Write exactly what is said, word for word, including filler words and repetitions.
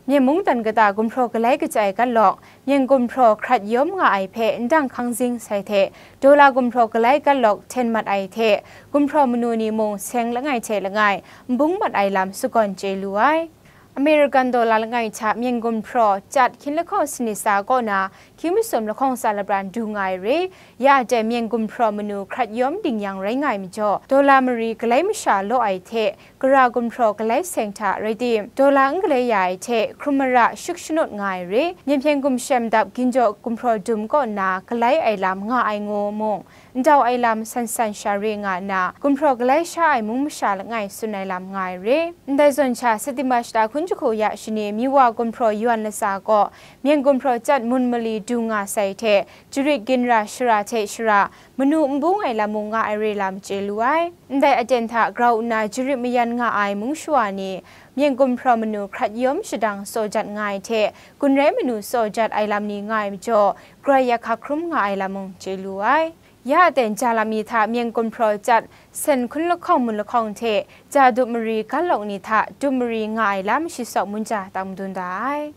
Myen mungdan kata gumhpraw galai kachyi ai gatlawk, myen gumhpraw hkrat yawm nga ai hpe ndang hkang zing sai hte, dola gumhpraw galai gatlawk hten mat ai hte, gumhpraw manu ni mung seng langai hte langai n bung mat ai lam sagawn chye lu ai. American dola langai hta myen gumhpraw chyat hkying lahkawng sanit tsa kaw na hkying masum lahkawng tsa lapran du nga ai re, ya a ten myen gumhpraw manu hkrat yawm ding yang rai nga ai majaw, dola mari galai masha law ai hte, gara gumhpraw galai seng hta rai tim, dola n galai ya ai hte hkrum mara shuk shanut nga ai re, myen hpyen gumshem dap ginjaw gumhpraw dum kaw nna galai ai lam nga ai ngu mung, ndau ai lam san san sha re nga nna, gumhpraw galai sha ai mung masha langai tsun ai lam nga ai re. Ndai zawn sha, September shata hkun jahku ya shani, Miwa gumhpraw yawn latsa kaw, myen gumhpraw chyat mun mali du nga sai hte, jarit ginra shara hte shara, manu n bung ai lam mung nga ai re lam chye lu ai. Ndai aten hta grau nna jarit mayan nga ai mung shawa ni, myen gumhpraw manu hkrat yawm shadang tsaw jat nga ai hte, gun rai manu tsaw jat ai lam ni nga ai majaw, grai ya hka hkrum nga ai lam mung chye lu ai. Ya a ten ja lam mi hta myen gumhpraw chyat sen hkun lahkawng mun lahkawng hte, ja dup mari gatlawk ni hta dup mari nga ai lam shi sawk mun ja tam dun da ai.